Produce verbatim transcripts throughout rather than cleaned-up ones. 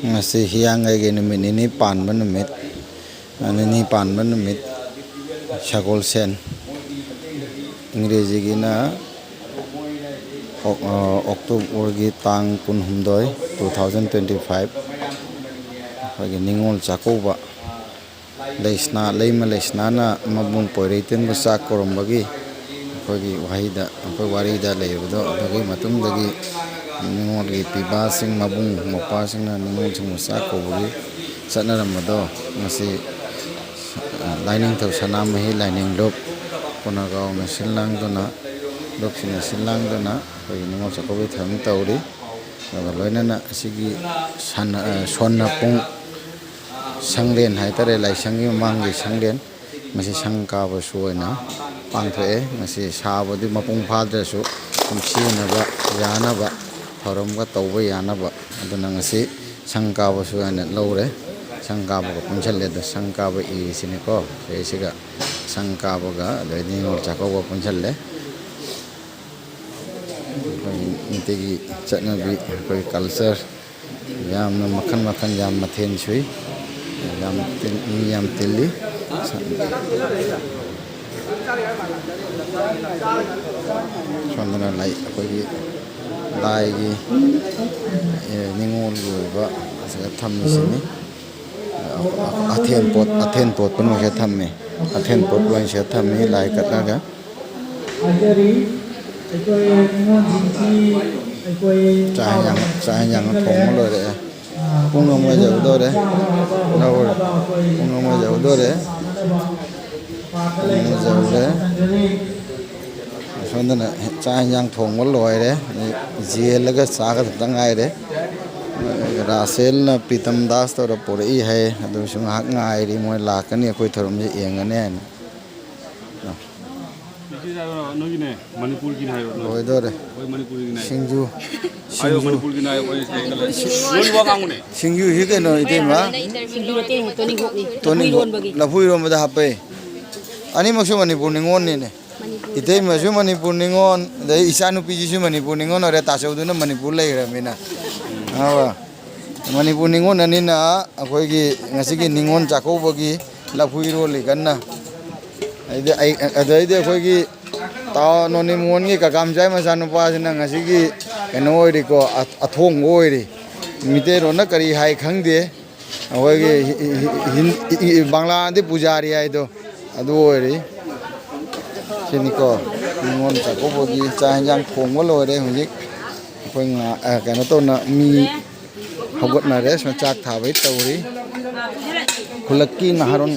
ꯉꯁꯤ ꯍꯤꯌꯥꯡꯒꯩꯒꯤ ꯅꯨꯃꯤꯠ ꯅꯤꯅꯤ ꯄꯥꯟꯕ ꯅꯨꯃꯤꯠ, ꯅꯤꯅꯤ ꯄꯥꯟꯕ ꯅꯨꯃꯤꯠ, ꯁꯒꯣꯜꯁꯦꯟ, ꯏꯪꯒ꯭ꯔꯦꯖꯤꯒꯤꯅ ꯑꯣꯛ-, ꯑ, ꯑꯣꯛꯇꯣꯕꯔꯒꯤ ꯇꯥꯡ ꯀꯨꯟꯍꯨꯝꯗꯣꯏ, two thousand twenty five, ꯑꯩꯈꯣꯏꯒꯤ ꯅꯤꯉꯣꯜ ꯆꯥꯛꯀꯧꯕ꯫ ꯂꯩꯁꯅꯥ, ꯂꯩꯃ ꯂꯩꯁꯅꯥꯅ ꯃꯕꯨꯡ ꯄꯣꯏꯔꯩꯇꯦꯟꯕꯨ ꯆꯥꯛ ꯀꯧꯔꯝꯕꯒꯤ ꯑꯩꯈꯣꯏꯒꯤ ꯋꯥꯍꯩꯗ, ꯑꯩꯈꯣꯏ ꯋꯥꯔꯤꯗ ꯂꯩꯔꯤꯕꯗꯣ, ꯑꯗꯨꯒꯤ ꯃꯇꯨꯡꯗꯒꯤ ꯅꯤꯉꯣꯜꯒꯤ ꯄꯤꯕꯥꯁꯤꯡ, ꯃꯕꯨꯡ ꯃꯧꯄ꯭ꯋꯥꯁꯤꯡꯅ ꯅꯤꯉꯣꯜꯁꯤꯡꯕꯨ ꯆꯥꯛ ꯀꯧꯕꯒꯤ ꯆꯠꯅꯔꯝꯕꯗꯣ, ꯉꯁꯤ ꯂꯥꯏꯅꯤꯡꯊꯧ ꯁꯅꯥꯃꯍꯤ ꯂꯥꯏꯅꯤꯡ ꯂꯨꯞ ꯀꯣꯅꯒꯥꯎꯅ ꯁꯤꯜ ꯂꯥꯡꯗꯨꯅ, ꯂꯨꯞꯁꯤꯡꯅ ꯁꯤꯜ ꯂꯥꯡꯗꯨꯅ ꯑꯩꯈꯣꯏꯒꯤ ꯅꯤꯉꯣꯜ ꯆꯥꯛꯀꯧꯕꯒꯤ ꯊꯧꯔꯝ ꯇꯧꯔꯤ꯫ ꯑꯗꯨꯒ ꯂꯣꯏꯅꯅ ꯑꯁꯤꯒꯤ ꯁꯟ-, ꯑ, ꯁꯣꯟꯅꯄꯨꯡ ꯁꯪꯂꯦꯟ ꯍꯥꯏꯇꯥꯔꯦ, ꯂꯥꯏꯁꯪꯒꯤ ꯃꯃꯥꯡꯒꯤ ꯁꯪꯂꯦꯟ, ꯃꯁꯤ ꯁꯪ ꯀꯥꯕꯁꯨ ꯑꯣꯏꯅ ꯄꯥꯡꯊꯣꯛꯑꯦ꯫ ꯃꯁꯤ ꯁꯥꯕꯗꯤ ꯃꯄꯨꯡ ꯐꯥꯗ꯭ꯔꯁꯨ ꯁꯨꯝ ꯁꯤꯖꯤꯟꯅꯕ ꯌꯥꯅꯕ, ꯊꯧꯔꯝꯒ ꯇꯧꯕ ꯌꯥꯅꯕ꯫ ꯑꯗꯨꯅ ꯉꯁꯤ ꯁꯪ ꯀꯥꯕꯁꯨ ꯑꯣꯏꯅ ꯂꯧꯔꯦ꯫ ꯁꯪ ꯀꯥꯕꯒ ꯄꯨꯟꯁꯤꯜꯂꯦ꯫ ꯑꯗꯣ ꯁꯪ ꯀꯥꯕ ꯏꯔꯤꯁꯤꯅꯤꯀꯣ, ꯁꯤꯁꯤꯒ ꯁꯪ ꯀꯥꯕꯒ ꯑꯗꯩ ꯅꯤꯉꯣꯜ ꯆꯥꯛꯀꯧꯕ ꯄꯨꯟꯁꯤꯜꯂꯦ꯫ ꯑꯩꯈꯣꯏꯒꯤ ꯃꯩꯇꯩꯒꯤ ꯆꯠꯅꯕꯤ, ꯑꯩꯈꯣꯏꯒꯤ culture, ꯌꯥꯝꯅ ꯃꯈꯜ ꯃꯈꯜ, ꯌꯥꯝ ꯃꯊꯦꯜ ꯁꯨꯏ, ꯌꯥꯝ ꯇꯤꯟ-, ꯃꯤ ꯌꯥꯝ ꯇꯤꯜꯂꯤ꯫ ꯁꯣꯝꯗꯅ ꯂꯩ, ꯑꯩꯈꯣꯏꯒꯤ ꯂꯥꯏꯒꯤ, ꯑꯦ, ꯅꯤꯉꯣꯜꯒꯤ ꯑꯣꯏꯕ ꯑꯁꯤꯗ ꯊꯝꯃꯤꯁꯤꯅꯤ꯫ ꯑꯊꯦꯟ ꯄꯣꯠ, ꯑꯊꯦꯟ ꯄꯣꯠ ꯄꯨꯝꯅꯃꯛꯁꯦ ꯊꯝꯃꯤ꯫ ꯑꯊꯦꯟ ꯄꯣꯠ ꯂꯣꯏꯅ ꯁꯤꯗ ꯊꯝꯃꯤ, ꯂꯥꯏ ꯀꯠꯅꯔꯒ꯫ ꯍꯥꯏꯖꯔꯤ, ꯑꯩꯈꯣꯏ ꯅꯤꯉꯣꯜꯁꯤꯡꯁꯤ ꯑꯩꯈꯣꯏ ꯆꯥꯛ ꯍꯦꯟꯖꯥꯡ, ꯆꯥꯛ ꯍꯦꯟꯖꯥꯡ ꯊꯣꯡꯕ ꯂꯣꯏꯔꯛꯑꯦ꯫ ꯄꯨꯡ ꯑꯃ ꯌꯧꯗꯣꯔꯦ꯫ ꯂꯧꯔꯦ꯫ ꯄꯨꯡ ꯑꯃ ꯌꯧꯗꯣꯔꯦ꯫ ꯄꯨꯡ ꯑꯃ ꯌꯧꯔꯦ꯫ ꯁꯣꯝꯗꯅ ꯆꯥꯛ ꯍꯦꯟꯖꯥꯡ ꯊꯣꯡꯕ ꯂꯣꯏꯔꯦ꯫ ꯌꯦꯜꯂꯒ ꯆꯥꯒꯗꯕꯇ ꯉꯥꯏꯔꯦ꯫ ꯔꯥꯁꯦꯜꯅ ꯄ꯭ꯔꯤꯇꯝ ꯗꯥꯁ ꯇꯧꯔ ꯄꯨꯔꯛꯏ ꯍꯥꯏ꯫ ꯑꯗꯨꯁꯨ ꯉꯥꯏꯍꯥꯛ ꯉꯥꯏꯔꯤ, ꯃꯣꯏ ꯂꯥꯛꯀꯅꯤ, ꯑꯩꯈꯣꯏ ꯊꯧꯔꯝꯁꯦ ꯌꯦꯡꯒꯅꯤ ꯍꯥꯏꯅ꯫ ꯅꯣꯏꯒꯤꯅꯦ, ꯃꯅꯤꯄꯨꯔꯒꯤꯅꯦ ꯍꯥꯏꯕ꯫ ꯂꯣꯏꯗꯣꯔꯦ꯫ ꯍꯣꯏ, ꯃꯅꯤꯄꯨꯔꯒꯤꯅꯦ ꯍꯥꯏꯌꯣ꯫ ꯁꯤꯡꯖꯨ, ꯍꯥꯏꯌꯣ, ꯁꯤꯡꯖꯨ꯫ ꯃꯅꯤꯄꯨꯔꯒꯤꯅꯦ ꯍꯥꯏꯌꯣ, ꯑꯩ ꯀꯩꯅꯣ ꯂꯩ-, ꯂꯣꯏ ꯋꯥ ꯉꯥꯡꯉꯨꯅꯦ꯫ ꯁꯤꯡꯖꯨꯁꯤ ꯀꯩꯅꯣ, ꯏꯇꯩꯃ? ꯁꯤꯡꯖꯨ ꯅꯠꯇꯦ, ꯇꯣꯅꯤꯡꯈꯣꯛꯅꯤ꯫ ꯇꯣꯅꯤꯡꯈꯣꯛ, ꯂꯐꯨ ꯏꯔꯣꯟꯕꯒꯤ꯫ ꯂꯐꯨ ꯏꯔꯣꯟꯕꯗ ꯍꯥꯞꯄꯦ꯫ ꯑꯅꯤꯃꯛꯁꯨ ꯃꯅꯤꯄꯨꯔ ꯅꯤꯉꯣꯜꯅꯤꯅꯦ꯫ ꯃꯅꯤꯄꯨꯔꯒꯤ ꯏꯇꯩꯃꯁꯨ ꯃꯅꯤꯄꯨꯔ ꯅꯤꯉꯣꯜ, ꯑꯗꯩ ꯏꯆꯥꯅꯨꯄꯤꯁꯤꯁꯨ ꯃꯅꯤꯄꯨꯔ ꯅꯤꯉꯣꯜ ꯑꯣꯏꯔꯦ, ꯇꯥꯆꯧꯗꯨꯅ ꯃꯅꯤꯄꯨꯔ ꯂꯩꯈ꯭ꯔꯕꯅꯤꯅ꯫ ꯈꯪꯉꯕ? ꯃꯅꯤꯄꯨꯔ ꯅꯤꯉꯣꯜ ꯑꯅꯤꯅ ꯑꯩꯈꯣꯏꯒꯤ ꯉꯁꯤꯒꯤ ꯅꯤꯉꯣꯜ ꯆꯥꯛꯀꯧꯕꯒꯤ ꯂꯐꯨ ꯏꯔꯣꯜꯂꯤ ꯀꯟꯅ꯫ ꯑꯗꯩꯗꯤ ꯑꯩ-, ꯑꯗꯩꯗꯤ ꯑꯩꯈꯣꯏꯒꯤ ꯇꯥꯎ ꯅꯣꯅꯤ ꯃꯣꯍꯟꯒꯤ ꯀꯀꯥ ꯃꯆꯥꯏ ꯃꯆꯥꯅꯨꯄꯥꯁꯤꯅ ꯉꯁꯤꯒꯤ ꯀꯩꯅꯣ ꯑꯣꯏꯔꯤꯀꯣ, ꯑ-, ꯑꯊꯣꯡꯕ ꯑꯣꯏꯔꯤ꯫ ꯃꯤꯇꯩꯔꯣꯟꯅ ꯀꯔꯤ ꯍꯥꯏ ꯈꯪꯗꯦ꯫ ꯑꯩꯈꯣꯏꯒꯤ ꯍꯤ-, ꯍꯤ-, ꯍꯤ-, ꯍꯤꯟ-, ꯏ-, ꯏ-, ꯕꯪꯂꯥꯗꯤ ꯄꯨꯖꯥꯔꯤ ꯍꯥꯏꯗꯣ ꯑꯗꯨ ꯑꯣꯏꯔꯤ꯫ ꯁꯤꯅꯤꯀꯣ, ꯅꯤꯉꯣꯜ ꯆꯥꯛꯀꯧꯕꯒꯤ ꯆꯥꯛ ꯍꯦꯟꯖꯥꯡ ꯊꯣꯡꯕ ꯂꯣꯏꯔꯦ꯫ ꯍꯧꯖꯤꯛ ꯑꯩꯈꯣꯏ ꯉꯥ-, ꯑ, ꯀꯩꯅꯣ ꯇꯧꯅ ꯃꯤ ꯍꯧꯒꯠꯅꯔꯦ꯫ ꯁꯣꯝ ꯆꯥꯛ ꯊꯥꯕꯩ ꯇꯧꯔꯤ꯫ ꯈꯨꯜꯂꯛꯀꯤ ꯅꯍꯥꯔꯣꯟ,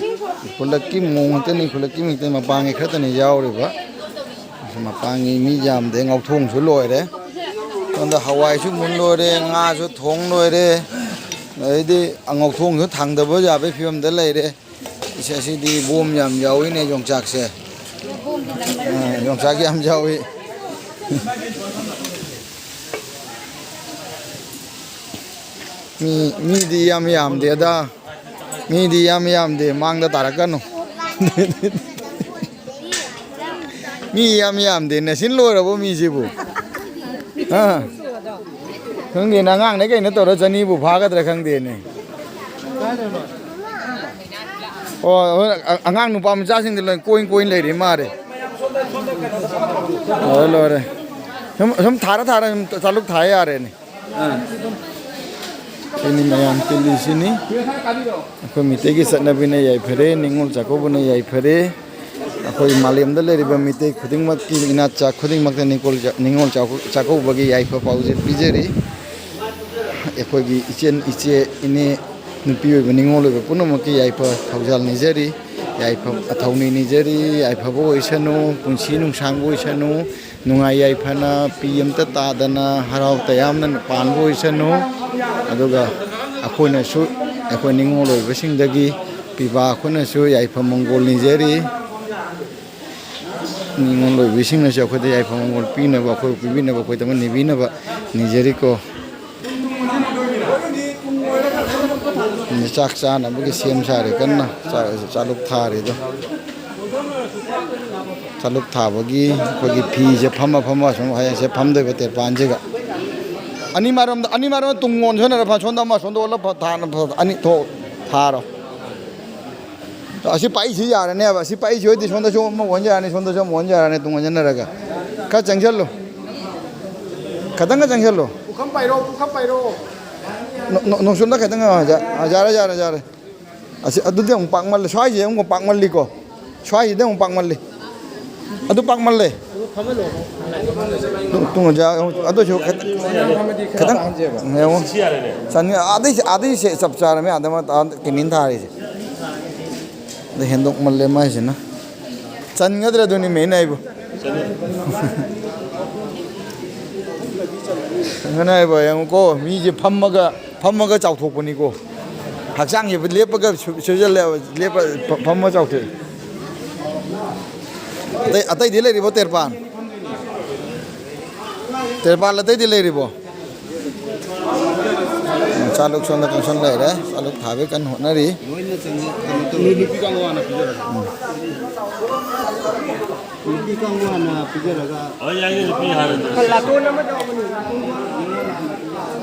ꯈꯨꯜꯂꯛꯀꯤ ꯃꯧ ꯉꯥꯛꯇꯅꯤ, ꯈꯨꯜꯂꯛꯀꯤ ꯃꯤ ꯉꯥꯛꯇꯅꯤ, ꯃꯄꯥꯟꯒꯤ ꯈꯔꯇꯅꯤ ꯌꯥꯎꯔꯤꯕ꯫ ꯃꯄꯥꯟꯒꯤ ꯃꯤ ꯌꯥꯝꯗꯦ꯫ ꯉꯧꯊꯣꯡꯁꯨ ꯂꯣꯏꯔꯦ꯫ ꯁꯣꯝꯗ ꯍꯋꯥꯏꯁꯨ ꯃꯨꯟ ꯂꯣꯏꯔꯦ, ꯉꯥꯁꯨ ꯊꯣꯡ ꯂꯣꯏꯔꯦ, ꯑꯗꯩꯗꯤ ꯉꯧꯊꯣꯡꯁꯨ ꯊꯥꯡꯗꯕ ꯌꯥꯕꯒꯤ ꯐꯤꯕꯝꯗ ꯂꯩꯔꯦ꯫ ꯏꯁ, ꯑꯁꯤꯗꯤ ꯕꯣꯝ ꯌꯥꯝ ꯌꯥꯎꯏꯅꯦ, ꯌꯣꯡꯆꯥꯛꯁꯦ꯫ ꯑ, ꯌꯣꯡꯆꯥꯛ ꯌꯥꯝ ꯌꯥꯎꯏ꯫ ꯃꯤ, ꯃꯤꯗꯤ ꯌꯥꯝ ꯌꯥꯝꯗꯦꯗ꯫ ꯃꯤꯗꯤ ꯌꯥꯝ ꯌꯥꯝꯗꯦ, ꯃꯥꯡꯗ ꯇꯥꯔꯛꯀꯅꯨ꯫ ꯃꯤ ꯌꯥꯝ ꯌꯥꯝꯗꯦ, ꯅꯦꯁꯤꯟ ꯂꯣꯏꯔꯕꯣ ꯃꯤꯁꯤꯕꯨ? ꯑ? ꯈꯪꯗꯦꯅꯦ, ꯑꯉꯥꯡꯅ ꯀꯩꯅꯣ ꯇꯧꯔ ꯆꯅꯤꯕꯨ ꯐꯥꯒꯗ꯭ꯔꯥ ꯈꯪꯗꯦꯅꯦ꯫ ꯑꯣ, ꯍꯣꯏ, ꯑ-, ꯑꯉꯥꯡ ꯅꯨꯄꯥ ꯃꯆꯥꯁꯤꯡꯗꯤ ꯂꯣꯏ ꯀꯣꯏꯟ ꯀꯣꯏꯟ ꯂꯩꯔꯤ ꯃꯥꯜꯂꯦ꯫ ꯂꯣꯏꯔꯦ, ꯂꯣꯏꯔꯦ꯫ ꯁꯨꯝ, ꯁꯨꯝ ꯊꯥꯔ ꯊꯥꯔ ꯁꯨꯝ ꯆꯥꯂꯨꯛ ꯊꯥ ꯌꯥꯔꯦꯅꯦ꯫ ꯑꯥ꯫ ꯁꯤꯅꯤ ꯃꯌꯥꯝ ꯇꯤꯜꯂꯤꯁꯤꯅꯤ꯫ ꯑꯩꯈꯣꯏ ꯃꯤꯇꯩꯒꯤ ꯆꯠꯅꯕꯤꯅ ꯌꯥꯏꯐꯔꯦ, ꯅꯤꯉꯣꯜ ꯆꯥꯛꯀꯧꯕꯅ ꯌꯥꯏꯐꯔꯦ꯫ ꯑꯩꯈꯣꯏ ꯃꯥꯂꯦꯝꯗ ꯂꯩꯔꯤꯕ ꯃꯤꯇꯩ ꯈꯨꯗꯤꯡꯃꯛꯀꯤ ꯏꯅꯥꯠ ꯆꯥꯛ ꯈꯨꯗꯤꯡꯃꯛꯇ ꯅꯤꯉꯣꯜ ꯆꯥꯛ-, ꯅꯤꯉꯣꯜ ꯆꯥꯛꯀꯧ-, ꯆꯥꯛꯀꯧꯕꯒꯤ ꯌꯥꯏꯐ ꯄꯥꯎꯖꯦꯜ ꯄꯤꯖꯔꯤ꯫ ꯑꯩꯈꯣꯏꯒꯤ ꯏꯆꯦꯟ-, ꯏꯆꯦ, ꯏꯅꯦ, ꯅꯨꯄꯤ ꯑꯣꯏꯕ ꯅꯤꯉꯣꯜ ꯑꯣꯏꯕ ꯄꯨꯝꯅꯃꯛꯀꯤ ꯌꯥꯏꯐ ꯊꯧꯖꯥꯜ ꯅꯤꯖꯔꯤ꯫ ꯌꯥꯏꯐ-, ꯊꯧꯅꯤ ꯅꯤꯖꯔꯤ꯫ ꯌꯥꯏꯐꯕ ꯑꯣꯏꯁꯅꯨ, ꯄꯨꯟꯁꯤ ꯅꯨꯡꯁꯥꯡꯕ ꯑꯣꯏꯁꯅꯨ, ꯅꯨꯡꯉꯥꯏ ꯌꯥꯏꯐꯅ ꯄꯤ ꯑꯝꯇ ꯇꯥꯗꯅ ꯍꯔꯥꯎ ꯇꯌꯥꯝꯅ ꯄꯥꯟꯕ ꯑꯣꯏꯁꯅꯨ꯫ ꯑꯗꯨꯒ ꯑꯩꯈꯣꯏꯅꯁꯨ, ꯑꯩꯈꯣꯏ ꯅꯤꯉꯣꯜ ꯑꯣꯏꯕꯁꯤꯡꯗꯒꯤ ꯄꯤꯕ ꯑꯩꯈꯣꯏꯅꯁꯨ ꯌꯥꯏꯐ ꯃꯪꯒꯣꯜ ꯅꯤꯖꯔꯤ꯫ ꯅꯤꯉꯣꯜ ꯑꯣꯏꯕꯤꯁꯤꯡꯅꯁꯨ ꯑꯩꯈꯣꯏꯗ ꯌꯥꯏꯐ ꯃꯪꯒꯣꯜ ꯄꯤꯅꯕ, ꯑꯩꯈꯣꯏꯕꯨ ꯄꯤꯕꯤꯅꯕ, ꯑꯩꯈꯣꯏꯗꯃꯛ ꯅꯤꯕꯤꯅꯕ ꯅꯤꯖꯔꯤꯀꯣ꯫ ꯆꯥꯛ ꯆꯥꯅꯕꯒꯤ ꯁꯦꯝ ꯁꯥꯔꯤ ꯀꯟꯅ, ꯆꯥ-, ꯆꯥꯂꯨꯛ ꯊꯥꯔꯤꯗꯣ꯫ ꯆꯥꯂꯨꯛ ꯊꯥꯕꯒꯤ ꯑꯩꯈꯣꯏꯒꯤ ꯐꯤꯁꯦ ꯐꯝꯃ ꯐꯝꯃ ꯁꯨꯝ ꯍꯌꯦꯡꯁꯦ ꯐꯝꯗꯣꯏꯕ ꯇꯦꯔꯄꯥꯟꯁꯤꯒ꯫ ꯑꯅꯤ ꯃꯥꯏꯔꯣꯝꯗ, ꯑꯅꯤ ꯃꯥꯏꯔꯣꯝꯗ ꯇꯨꯡ ꯑꯣꯟꯁꯤꯟꯅꯔ ꯐ-, ꯁꯣꯝꯗ ꯑꯃ, ꯁꯣꯝꯗ ꯑꯣꯜꯂ ꯐ-, ꯊꯥꯅ ꯐ-, ꯑꯅꯤ ꯊꯣꯛ ꯊꯥꯔꯣ꯫ ꯑꯁꯤ ꯄꯥꯛꯏꯁꯤ ꯌꯥꯔꯅꯦꯕ꯫ ꯑꯁꯤ ꯄꯥꯛꯏꯁꯤ ꯑꯣꯏꯗꯤ ꯁꯣꯝꯗꯁꯨ ꯑꯃ ꯑꯣꯟ ꯌꯥꯔꯅꯤ, ꯁꯣꯝꯗꯁꯨ ꯑꯃ ꯑꯣꯟ ꯌꯥꯔꯅꯤ, ꯇꯨꯡ ꯑꯣꯟꯁꯤꯟꯅꯔꯒ꯫ ꯈꯔ ꯆꯪꯁꯤꯜꯂꯨ꯫ ꯈꯇꯪꯒ ꯆꯪꯁꯤꯜꯂꯨ꯫ ꯄꯨꯈꯝ ꯄꯥꯏꯔꯣ, ꯄꯨꯈꯝ ꯄꯥꯏꯔꯣ꯫ ꯅꯣ-, ꯅꯣ-, ꯅꯣꯡꯆꯨꯞꯅ ꯈꯇꯪ, ꯑ, ꯌꯥ-, ꯌꯥꯔꯦ, ꯌꯥꯔꯦ, ꯌꯥꯔꯦ꯫ ꯑꯁꯤ, ꯑꯗꯨꯗꯤ ꯑꯃꯨꯛ ꯄꯥꯛꯃꯜꯂꯦ꯫ ꯁ꯭ꯋꯥꯏꯁꯦ ꯑꯃꯨꯛ ꯄꯥꯛꯃꯜꯂꯤꯀꯣ꯫ ꯁ꯭ꯋꯥꯏꯁꯤꯗ ꯑꯃꯨꯛ ꯄꯥꯛꯃꯜꯂꯤ꯫ ꯑꯗꯨ ꯄꯥꯛꯃꯜꯂꯦ꯫ ꯇꯨ-, ꯇꯨꯡ ꯑꯣꯖꯥ ꯑꯃꯨꯛ, ꯑꯗꯨꯁꯨ ꯈꯤꯇꯪ, ꯈꯤꯇꯪ ꯌꯦꯡꯉꯨ꯫ ꯆꯟ-, ꯑꯥꯗꯩ, ꯑꯥꯗꯩ ꯁꯦ ꯆꯞ ꯆꯥꯔꯝꯃꯦ꯫ ꯑꯥꯗ ꯑꯃ, ꯑꯥ ꯀꯦꯅꯤꯟ ꯊꯥꯔꯤꯁꯦ꯫ ꯑꯗ ꯍꯦꯟꯗꯣꯛꯃꯜꯂꯦ ꯃꯥꯏꯁꯤꯅ꯫ ꯆꯟꯒꯗ꯭ꯔꯥ ꯑꯗꯨꯅꯤ ꯃꯦꯟ ꯍꯥꯏꯕꯨ꯫ ꯆꯟꯒꯅꯤ ꯍꯥꯏꯕ ꯌꯦꯡꯉꯨꯀꯣ, ꯃꯤꯁꯦ ꯐꯝꯃꯒ, ꯐꯝꯃꯒ ꯆꯥꯎꯊꯣꯛꯄꯅꯤꯀꯣ꯫ ꯍꯛꯆꯥꯡꯁꯦ ꯂꯦꯞꯄꯒ ꯁꯨ-, ꯁꯨꯖꯜꯂꯦꯕ, ꯂꯦꯞꯄ, ꯐ-, ꯐꯝꯃ ꯆꯥꯎꯊꯣꯛꯑꯦ꯫ ꯑꯇꯩ, ꯑꯇꯩꯗꯤ ꯂꯩꯔꯤꯕꯣ ꯇꯦꯔꯄꯥꯟ? ꯇꯦꯔꯄꯥꯟ ꯑꯇꯩꯗꯤ ꯂꯩꯔꯤꯕꯣ? ꯆꯥꯂꯨꯛ ꯁꯣꯝꯗ ꯀꯪꯁꯟ ꯂꯩꯔꯦ꯫ ꯆꯥꯂꯨꯛ ꯊꯥꯕꯩ ꯀꯟꯅ ꯍꯣꯠꯅꯔꯤ꯫ ꯂꯣꯏꯅ ꯆꯪꯉꯦ, ꯀꯩꯅꯣ ꯇꯧꯔꯦ꯫ ꯅꯨꯄꯤ ꯀꯥꯡꯕꯨ ꯍꯥꯟꯅ ꯄꯤꯖꯔꯒꯦ꯫ ꯎꯝ꯫ ꯅꯨꯄꯤ ꯀꯥꯡꯕꯨ ꯍꯥꯟꯅ ꯄꯤꯖꯔꯒ꯫ ꯍꯣꯏ, ꯌꯥꯏꯌꯦ, ꯅꯨꯄꯤ ꯍꯥꯟꯅ꯫ ꯂꯥꯇꯣꯟ ꯑꯃ ꯇꯧꯕꯅꯤ꯫